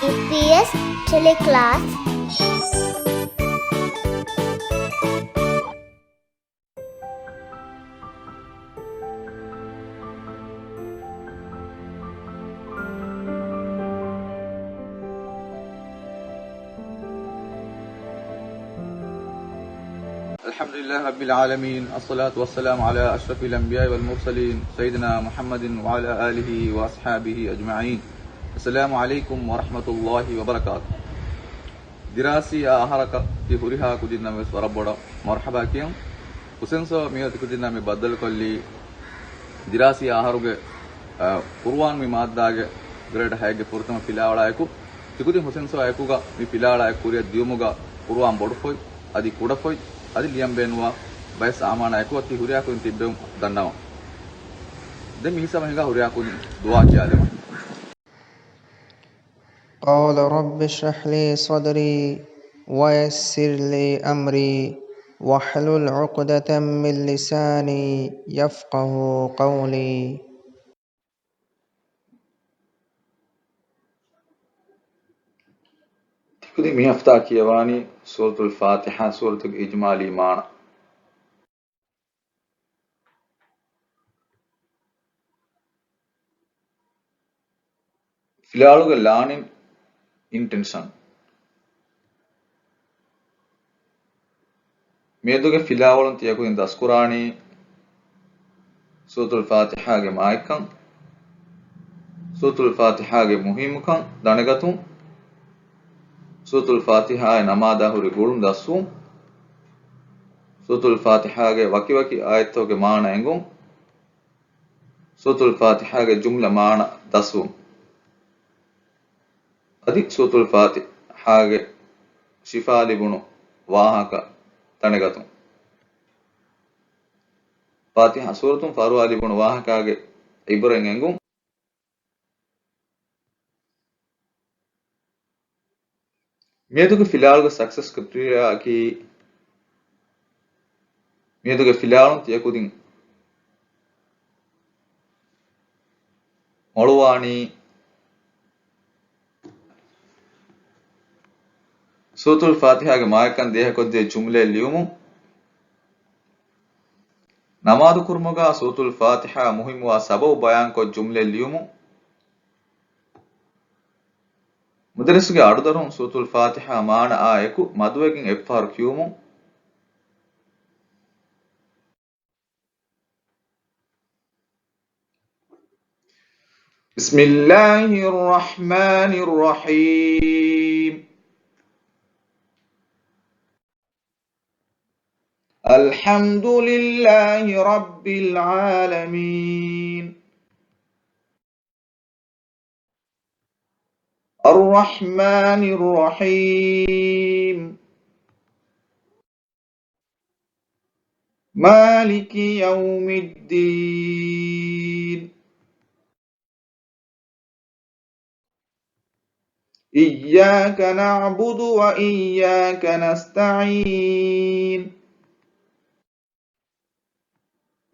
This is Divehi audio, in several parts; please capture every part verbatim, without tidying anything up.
އީޕީއެސް ޓެލެކްލާސް. الحمد لله رب العالمين، الصلاة والسلام على أشرف الأنبياء والمرسلين، سيدنا محمد وعلى آله وأصحابه أجمعين. السلام عليكم ورحمة الله وبركاته. ދިރާސީ އާ އަހަރަކަށް ތި ހުރިހާ ކުދިންނަށް ވެސް ވަރަށް ބޮޑަށް މަރުޙަބާ ކިޔަން. ހުސެން ސޯ މިއޮތީ ކުދިންނާ މި ބައްދަލުކޮށްލީ ދިރާސީ އަހަރުގެ، އަ، ޤުރުއާން މި މާއްދާގެ ގްރޭޑް ހައެއްގެ ފުރަތަމަ ފިލާވަޅާއެކު، ތިކުދިން ހުސެން ސޯއާ އެކުގަ މި ފިލާވަޅާއެކު ކުރިއަށް ދިޔުމުގަ ޤުރުއާން ބޮޑުފޮތް، އަދި ކުޑަފޮތް، އަދި ލިޔަން ބޭނުންވާ ބައެއް ސާމާނާ އެކުގަ ތި ހުރިހާ ކުދިން ތިއްބެވުން ދަންނަވަން. ދެން މި ހިސާބަށް ހިނގާ ހުރިހާ ކުދިން ދުޢާ ކިޔާލެވުން. قال رب اشرح لي صدري ويسر لي أمري واحلل عقدة من لساني يفقهوا قولي. ތިކުދިން މި ހަފްތާ ކިޔަވާނީ ސޫރަތުލް ފާތިޙާ ސޫރަތުގެ އިޖްމާލީ މާނަ. ފިލާވަޅުގެ ލާނިން އިންޓެންޝަން. މިއަދުގެ ފިލާވަޅުން ތިޔަކުދިން ދަސްކުރާނީ ސޫރަތުލް ފާތިޙާގެ މާތްކަން، ސޫރަތުލް ފާތިޙާގެ މުހިއްމުކަން ދަނެގަތުން، ސޫރަތުލް ފާތިޙާއިން ނަމާދާ ހުރި ގުޅުން ދަސްވުން، ސޫރަތުލް ފާތިޙާގެ ވަކިވަކި އާޔަތްތަކުގެ މާނަ އެނގުން، ސޫރަތުލް ފާތިޙާގެ ޖުމްލަ މާނަ ދަސްވުން. އަދި ސޫރަތުލް ފާތިޙާގެ ޝިފާ ލިބުނު ވާހަކަ ދަނެގަތުން. ފާތިޙާ ސޫރަތުން ފަރުވާ ލިބުނު ވާހަކާގެ އިބްރަތް އެނގުން. މިއަދުގެ ފިލާވަޅުގެ ސަކްސެސް ކްރައިޓީރިއާއަކީ، މިއަދުގެ ފިލާވަޅުން ތިޔަކުދިން މޮޅުވާނީ ސޫރަތުލް ފާތިޙާގެ މާތްކަން ދޭހަކޮށްދޭ ޖުމްލައެއް ލިޔުމުން، ނަމާދު ކުރުމުގަ ސޫރަތުލް ފާތިޙާ މުހިއްމުވާ ސަބަބު ބަޔާންކޮށް ޖުމްލައެއް ލިޔުމުން، މުދައްރިސުގެ އަޑުދަރުން ސޫރަތުލް ފާތިޙާ މާނައާ އެކު މަދުވެގެން އެއްފަހަރު ކިޔުމުން، بسم الله الرحمن الرحيم. الحمد لله رب العالمين. الرحمن الرحيم. مالك يوم الدين. إياك نعبد وإياك نستعين.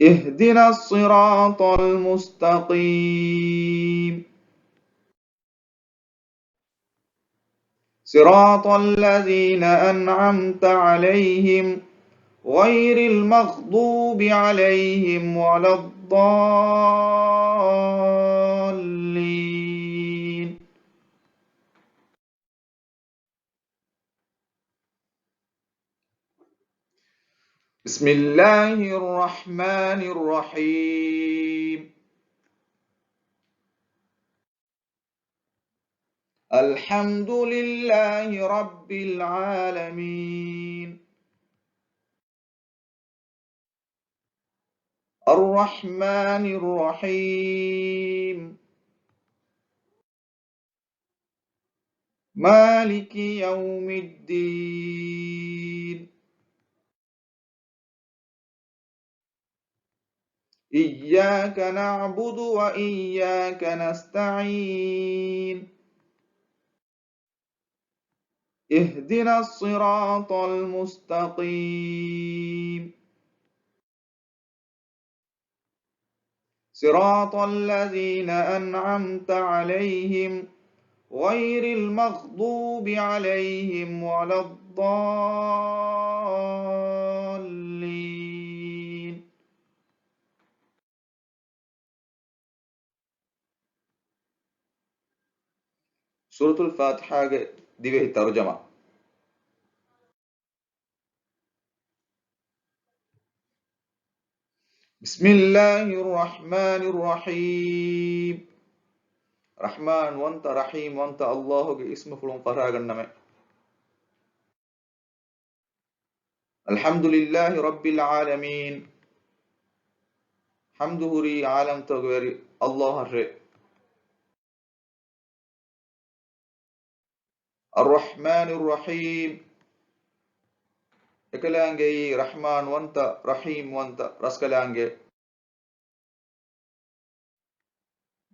اهدنا الصراط المستقيم. صراط الذين أنعمت عليهم غير المغضوب عليهم ولا الضالين. بسم الله الرحمن الرحيم. الحمد لله رب العالمين. الرحمن الرحيم. مالك يوم الدين. إياك نعبد وإياك نستعين. اهدنا الصراط المستقيم. صراط الذين أنعمت عليهم غير المغضوب عليهم ولا الضالين. ސޫރަތުލް ފާތިޙާގެ ދިވެހި ތަރުޖަމާ. بسم الله الرحمن الرحيم. ރަޙްމާން ވަންތަ، ރަޙީމް ވަންތަ ﷲ ގެ އިސްމުފުޅުން ފަށާގަންނަމެ. الحمد لله رب العالمين. ޙަމްދު ހުރީ ޢާލަމްތަކުގެ ވެރި ﷲ އަށްރޭ. الرحمن الرحيم. އެކަލާނގެއީ ރަޙްމާން ވަންތަ، ރަޙީމް ވަންތަ ރަސްކަލާނގެ.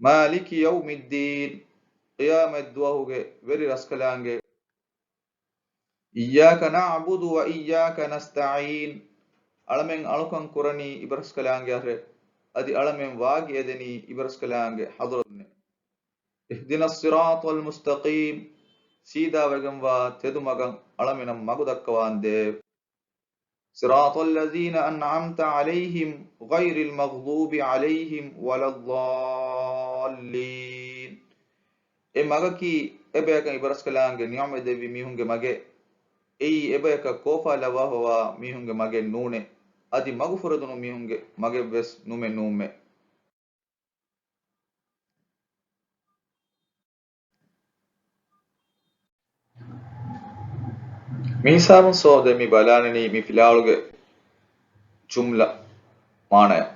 مالك يوم الدين. ޤިޔާމަތް ދުވަހުގެ ވެރި ރަސްކަލާނގެ. إياك نعبد وإياك نستعين. އަޅަމެން އަޅުކަން ކުރަނީ އިބަރަސްކަލާނގެއަށްރޭ، އަދި އަޅަމެން ވާގި އެދެނީ އިބަރަސްކަލާނގެ ޙަޟްރަތުންނޭ. اهدنا الصراط المستقيم. ސީދާވެގެންވާ ތެދުމަގަށް އަޅަމެނަށް މަގު ދައްކަވާނދޭވެ. صراط الذين أنعمت عليهم غير المغضوب عليهم ولا الضالين. އެ މަގަކީ އެބަޔަކަށް އިބަރަސްކަލާނގެ ނިޢުމަތް ދެއްވި މީހުންގެ މަގެއް. އެއީ އެބަޔަކަށް ކޯފާ ލައްވާފަވާ މީހުންގެ މަގެއް ނޫނޭ. އަދި މަގުފުރެދުނު މީހުންގެ މަގެއްވެސް ނުމެ ނޫމެ. މިހިސާބުން ސޯ ދެން މި ބަލާނަނީ މި ފިލާވަޅުގެ ޖުމްލަ މާނަޔަށް.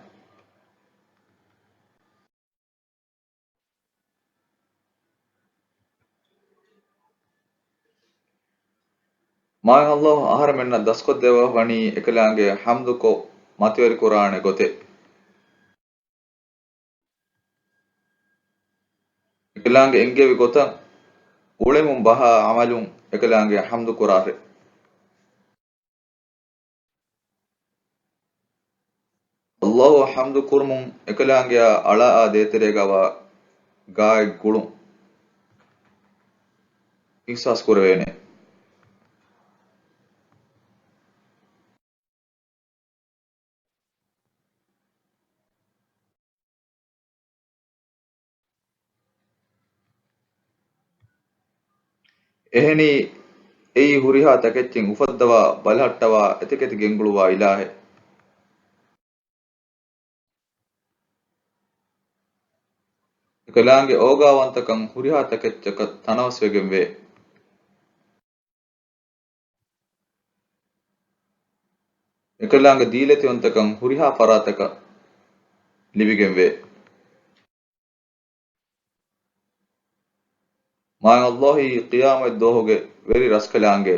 މާތް ﷲ އަހަރެމެންނަށް ދަސްކޮށްދެއްވާފަ ވަނީ އެކަލާނގެ ޙަމްދުކޮށް މަތިވެރިކުރާނެ ގޮތެއް. އެކަލާނގެ އެންގެވި ގޮތަށް އުޅެމުން ބަހާ ޢަމަލުން އެކަލާނގެ ޙަމްދު ކުރާށޭ. ﷲ އަށް ޙަމްދު ކުރުމުން އެކަލާނގެއާ އަޅާއާ ދޭތެރޭގަވާ ގާތް ގުޅުން އިޙްސާސް ކުރެވޭނެ. އެހެނީ، އެއީ ހުރިހާ ތަކެއްޗެއް އުފައްދަވާ، ބަލަހައްޓަވާ، އެތަކެތި ގެންގުޅުވާ އިލާހެއް. އެކަލާނގެ އޯގާވަންތަކަން ހުރިހާ ތަކެއްޗަކަށް ތަނަވަސްވެގެންވޭ. އެކަލާނގެ ދީލަތިވަންތަކަން ހުރިހާ ފަރާތަކަށް ލިބިގެންވޭ. މާތް ﷲ އީ ޤިޔާމަތް ދުވަހުގެ ވެރި ރަސްކަލާނގެ.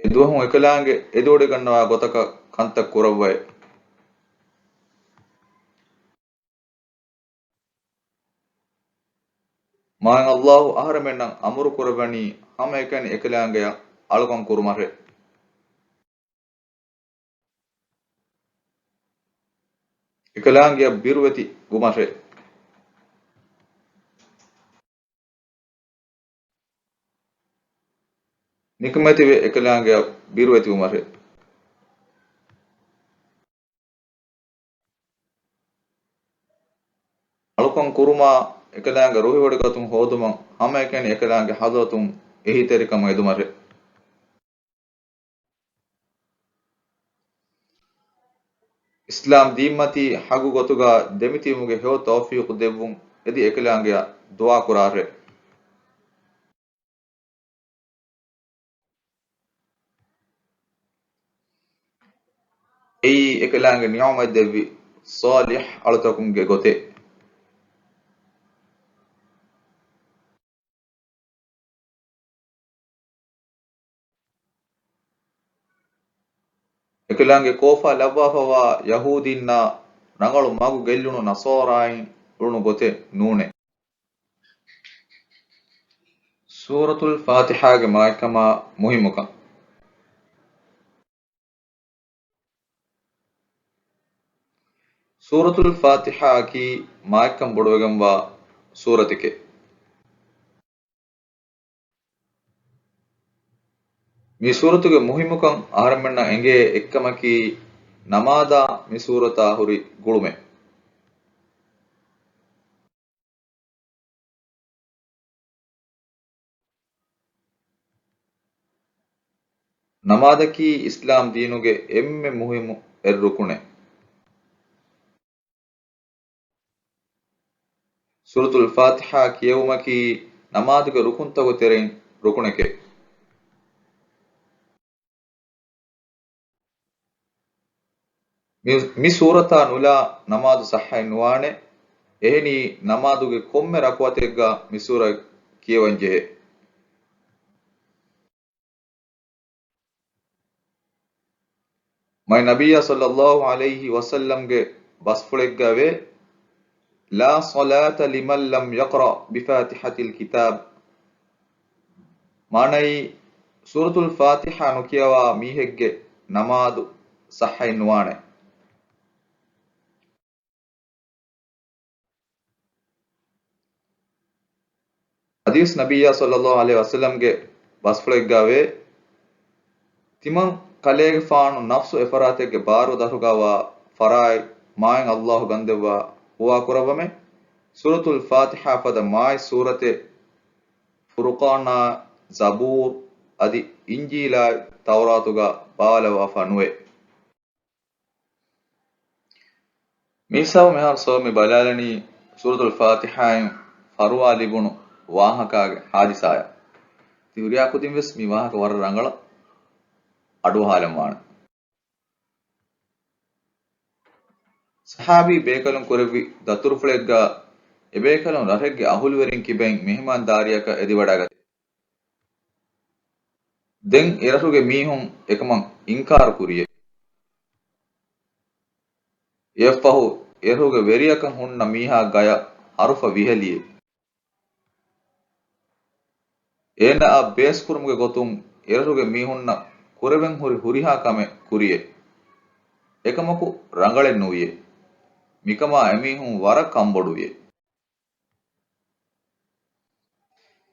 އެދުވަހު އެކަލާނގެ އެދިވޮޑިގަންނަވާ ގޮތަކަށް ކަންތައް ކުރައްވައޭ. މާތް ﷲ އަހަރެމެންނަށް އަމުރު ކުރައްވަނީ ހަމައެކަނި އެކަލާނގެއަށް އަޅުކަން ކުރުމަށޭ. އެކަލާނގެއަށް ބިރުވެތި ވުމަށޭ. ނިކަމެތިވެ އެކަލާނގެއަށް ބިރުވެތިވުމަށޭ. އަޅުކަން ކުރުމާ، އެކަލާނގެ ރުހިވޮޑިގަތުން ހޯދުމަށް، ހަމައެކަނި އެކަލާނގެ ޙަޟްރަތުން އެހީތެރިކަމަށް އެދުމަށޭ. އިސްލާމް ދީންމަތީ ޙައްޤު ގޮތުގަ ދެމިތިބުމުގެ ހެޔޮ ތައުފީޤު ދެއްވުން އެދި އެކަލާނގެއަށް ދުޢާ ކުރާށޭ. އެއީ އެކަލާނގެ ނިޢުމަތް ދެއްވި ޞާލިޙް އަޅުތަކުންގެ ގޮތެއް. އެކަލާނގެ ކޯފާ ލައްވާފަވާ ޔަހޫދީންނާ ރަނގަޅު މަގު ގެއްލުނު ނަޞާރާއިން އުޅުނު ގޮތެއް ނޫނޭ. ސޫރަތުލް ފާތިޙާގެ މާތްކަމާ މުހިއްމުކަން. ސޫރަތުލް ފާތިޙާއަކީ މާތްކަން ބޮޑުވެގެންވާ ސޫރަތެކޭ. މި ސޫރަތުގެ މުހިއްމުކަން އަހަރެމެންނަށް އެނގޭ އެއްކަމަކީ، ނަމާދާ މި ސޫރަތާ ހުރި ގުޅުމެއް. ނަމާދަކީ އިސްލާމް ދީނުގެ އެންމެ މުހިއްމު އެއް ރުކުނެއް. ސޫރަތުލް ފާތިޙާ ކިޔެވުމަކީ ނަމާދުގެ ރުކުންތަކުގެ ތެރެއިން ރުކުނެކޭ. މި، މި ސޫރަތާ ނުލާ ނަމާދު ޞައްޙައެއް ނުވާނެ. އެހެނީ، ނަމާދުގެ ކޮންމެ ރަކުޢަތެއްގަ މި ސޫރަ ކިޔަވަން ޖެހޭ. މާތް ނަބިއްޔާ ޞައްލައްލާހު ޢަލައިހި ވަސައްލަމްގެ ބަސްފުޅެއްގައިވޭ، "لا صلاة لمن لم يقرأ بفاتحة الكتاب." މާނައީ، ސޫރަތުލް ފާތިޙާ ނުކިޔަވާ މީހެއްގެ ނަމާދު ޞައްޙައެއް ނުވާނެ. އަދިވެސް ނަބިއްޔާ ޞައްލައްލާހު ޢަލައިހި ވަސައްލަމްގެ ބަސްފުޅެއްގައިވޭ، ތިމަން ކަލޭގެފާނު ނަފްސު އެފަރާތެއްގެ ބާރު ދަށުގަވާ ފަރާތް މާތް ﷲ ގަންދެއްވާ ހުވާކުރައްވަމެ. ސޫރަތުލް ފާތިޙާ ފަދަ މާތް ސޫރަތެއް ފުރުޤާނާ، ޒަބޫރް އަދި އިންޖީލާއި ތައުރާތުގަ ބާވާލައްވާފަ ނުވޭ. މި ހިސާބު މިހާރު ސޯ މި ބަލާލަނީ ސޫރަތުލް ފާތިޙާއިން ފަރުވާ ލިބުނު ވާހަކާގެ ހާދިސާއަށް. ތި ހުރިހާ ކުދިން ވެސް މި ވާހަކަ ވަރަށް ރަނގަޅަށް އަޑުއަހާލަން ވާނެ. ޞަޙާބީ ބޭކަލުން ކުރެއްވި ދަތުރުފުޅެއްގަ އެބޭކަލުން ރަށެއްގެ އަހުލުވެރިން ކިބައިން މެހެމާންދާރީއަކަށް އެދިވަޑައިގަތީ. ދެން އެރަށުގެ މީހުން އެކަމަށް އިންކާރު ކުރިޔޭ. އެއަށްފަހު އެރަށުގެ ވެރިޔަކަށް ހުންނަ މީހާ ގަޔަށް ހަރުފަ ވިހެލިޔޭ. އޭނާއަށް ބޭސްކުރުމުގެ ގޮތުން އެރަށުގެ މީހުންނަށް ކުރެވެން ހުރި ހުރިހާ ކަމެއް ކުރިޔޭ. އެކަމަކު ރަނގަޅެއް ނުވިޔޭ. މިކަމާ އެމީހުން ވަރަށް ކަންބޮޑުވިޔޭ.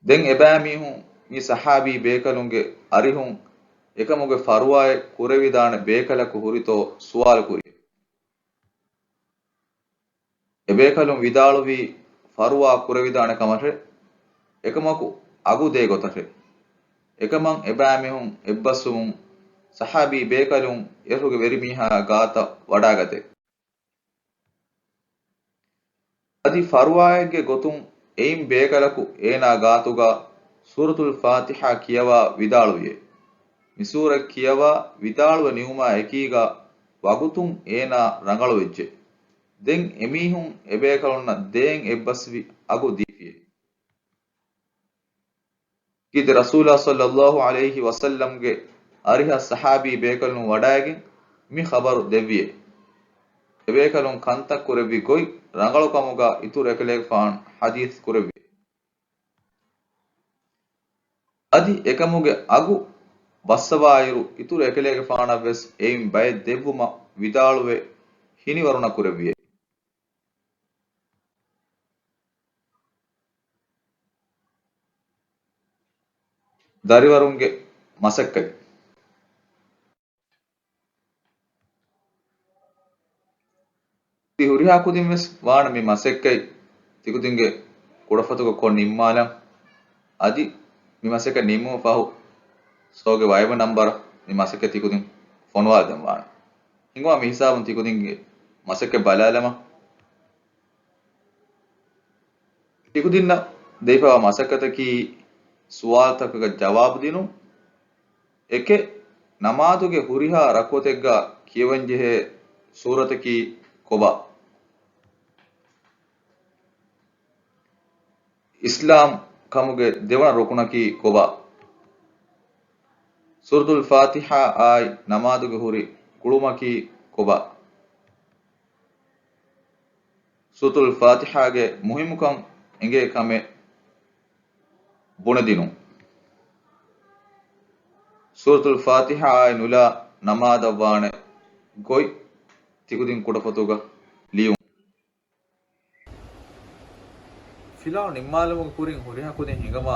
ދެން އެބައިމީހުން މި ޞަޙާބީ ބޭކަލުންގެ އަރިހުން އެކަމުގެ ފަރުވާއެއް ކުރެވިދާނެ ބޭކަލަކު ހުރިތޯ ސުވާލު ކުރި. އެބޭކަލުން ވިދާޅުވީ ފަރުވާ ކުރެވިދާނެ ކަމަށެ. އެކަމަކު އަގު ދޭ ގޮތަށެ. އެކަމަށް އެބައިމީހުން އެއްބަސްވުމުން ޞަޙާބީ ބޭކަލުން އެރަށުގެ ވެރިމީހާ ގާތަށް ވަޑާގަތޭ. އަދި ފަރުވާއެއްގެ ގޮތުން އެއިން ބޭކަލަކު އޭނާ ގާތުގަ ސޫރަތުލް ފާތިޙާ ކިޔަވާ ވިދާޅުވިޔޭ. މި ސޫރަ ކިޔަވާ ވިދާޅުވެ ނިމުމާ އެކީގަ ވަގުތުން އޭނާ ރަނގަޅުވެއްޖެ. ދެން އެމީހުން އެބޭކަލުންނަށް ދޭން އެއްބަސްވި އަގު ދީފިޔޭ. ކީރިތި ރަސޫލާ ޞައްލައްލާހު ޢަލައިހި ވަސައްލަމްގެ އަރިހަށް ޞަޙާބީ ބޭކަލުން ވަޑައިގެން މި ޚަބަރު ދެއްވިޔޭ. އެބޭކަލުން ކަންތައް ކުރެއްވި ގޮތް ރަނގަޅު ކަމުގަ އިތުރު އެކަލޭގެފާނު ޙަދީޘް ކުރެއްވި. އަދި އެކަމުގެ އަގު ބައްސަވާއިރު، އިތުރު އެކަލޭގެފާނަށް ވެސް އެއިން ބައެއް ދެއްވުމަށް ވިދާޅުވެ ހިނިވަރުނަ ކުރެއްވިޔޭ. ދަރިވަރުންގެ މަސައްކަތް. ތި ހުރިހާ ކުދިން ވެސް ވާނެ މި މަސައްކަތް ތިކުދިންގެ ކުޑަފޮތުގަ ކޮށް ނިންމާލަން. އަދި މި މަސައްކަތް ނިންމުމަށް ފަހު ސޯގެ ވައިބަ ނަންބަރަށް މި މަސައްކަތް ތިކުދިން ފޮނުވާލަދެން ވާނެ. ހިނގުމާ މި ހިސާބުން ތިކުދިންގެ މަސައްކަތް ބަލާލަމާ. ތިކުދިންނަށް ދެވިފައިވާ މަސައްކަތަކީ ސުވާލުތަކަކަށް ޖަވާބު ދިނުން. އެކެއް، ނަމާދުގެ ހުރިހާ ރަކުޢަތެއްގަ ކިޔަވަންޖެހޭ ސޫރަތަކީ ކޮބާ؟ އިސްލާމް ކަމުގެ ދެވަނަ ރުކުނަކީ ކޮބާ؟ ސޫރަތުލް ފާތިޙާ އާއި ނަމާދުގެ ހުރި ގުޅުމަކީ ކޮބާ؟ ސޫރަތުލް ފާތިޙާގެ މުހިއްމުކަން އެނގޭ ކަމެއް ބުނެދިނުން. ސޫރަތުލް ފާތިޙާއާއި ނުލާ ނަމާދަށް ވާނެ ގޮތް ތިކުދިން ކުޑަފޮތުގަ ލިޔުން. ފިލާވަޅު ނިންމާލުމުގެ ކުރިން ހުރިހާ ކުދިން ހިނގަމާ،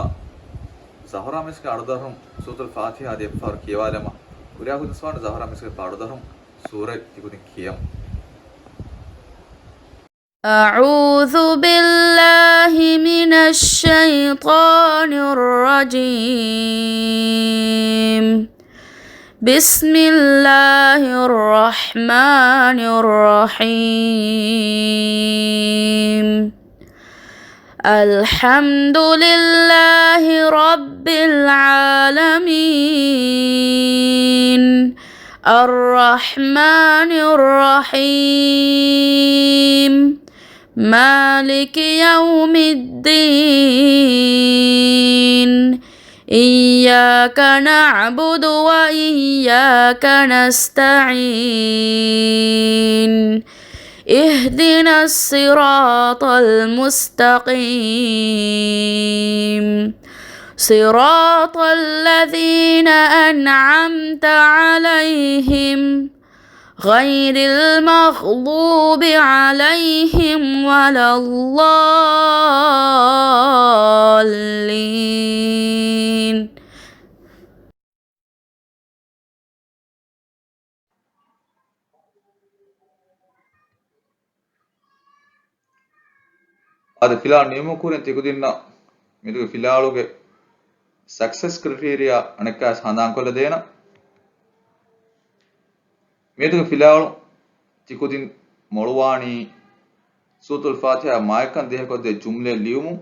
ޒަހުރާ މިސްގެ އަޑުދަށުން ސޫރަތުލް ފާތިހާ އަދި އެއްފަހަރު ކިޔަވާލަމާ، ހުރިހާ ކުދިން ސުވާން ޒަހުރާ މިސްގެ އަޑުދަށުން ސޫރަތް ތިކުދިން ކިޔަމު. أعوذ بالله من الشيطان الرجيم. بسم الله الرحمن الرحيم. الحمد لله رب العالمين. الرحمن الرحيم. مالك يوم الدين. إياك نعبد وإياك نستعين. اهدنا الصراط المستقيم. صراط الذين أنعمت عليهم غير المغضوب عليهم ولا الضالين. އަދި ފިލާވަޅު ނިމުމުގެ ކުރިން ތިކުދިންނަށް މިއަދުގެ ފިލާވަޅުގެ ސަކްސެސް ކްރައިޓީރިއާ އަނެއްކާވެސް ހަނދާންކޮށްލަދޭނަން. މިއަދުގެ ފިލާވަޅު ތިކުދިން މޮޅުވާނީ ސޫރަތުލް ފާތިހާ މާތްކަން ދިހަކޮށްދޭ ޖުމްލައެއް ލިޔުމުން.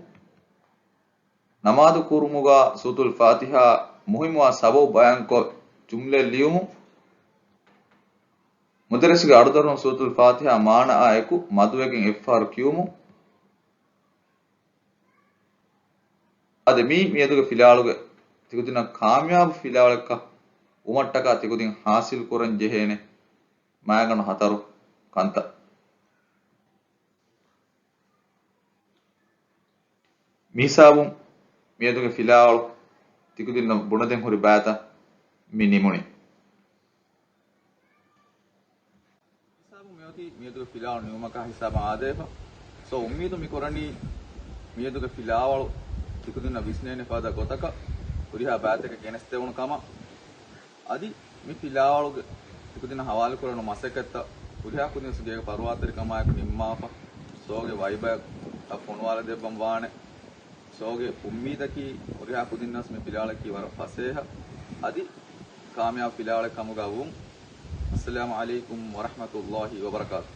ނަމާދު ކުރުމުގަ ސޫރަތުލް ފާތިހާ މުހިއްމުވާ ސަބަބު ބަޔާންކޮށް ޖުމްލައެއް ލިޔުމުން. މުދައްރިސުގެ އަޑުދަށުން ސޫރަތުލް ފާތިހާ މާނައާ އެކު މަދުވެގެން އެއްފަހަރު ކިޔުމުން. އަދި މީ މިއަދުގެ ފިލާވަޅުގެ ތިކުދިންނަށް ކާމިޔާބު ފިލާވަޅެއްކަށް ވުމަށްޓަކާ ތިކުދިން ހާސިލް ކުރަން ޖެހޭނެ މައިގަނޑު ހަތަރު ކަންތައް. މިހިސާބުން މިއަދުގެ ފިލާވަޅު ތިކުދިންނަށް ބުނެދޭން ހުރި ބައިތައް މި ނިމުނީ. ހިސާބުން މިއޮތީ މިއަދުގެ ފިލާވަޅު ނިމުމަކާ ހިސާބަށް އާދޭފަ. ސޯ، އުއްމީދު މި ކުރަނީ މިއަދުގެ ފިލާވަޅު ތިކުދިންނަށް ވިސްނޭނެ ފަދަ ގޮތަކަށް ހުރިހާ ބައިތަކެއް ގެނެސްދެވުނު ކަމަށް. އަދި މި ފިލާވަޅުގެ ތިކުދިންނަށް ހަވާލުކުރެވުނު މަސައްކަތްތައް ހުރިހާ ކުދިންވެސް ގޭގެ ފަރުވާތެރިކަމާއެކު ނިންމާފަ، ސޯގެ ވައިބަޔަށް ފޮނުވާލަދެއްވަން ވާނެ. ސޯގެ އުއްމީދަކީ ހުރިހާ ކުދިންނަށް މި ފިލާވަޅަކީ ވަރަށް ފަސޭހަ އަދި ކާމިޔާބު ފިލާވަޅެއް ކަމުގަ ވުން. އައްސަލާމު ޢަލައިކުމް ވަރަޙްމަތުﷲި ވަބަރަކާތުހު.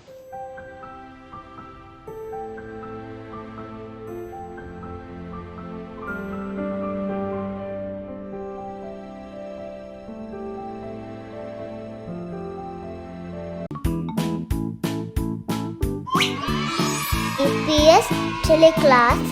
އީޕީއެސް ޓެލެކްލާސް.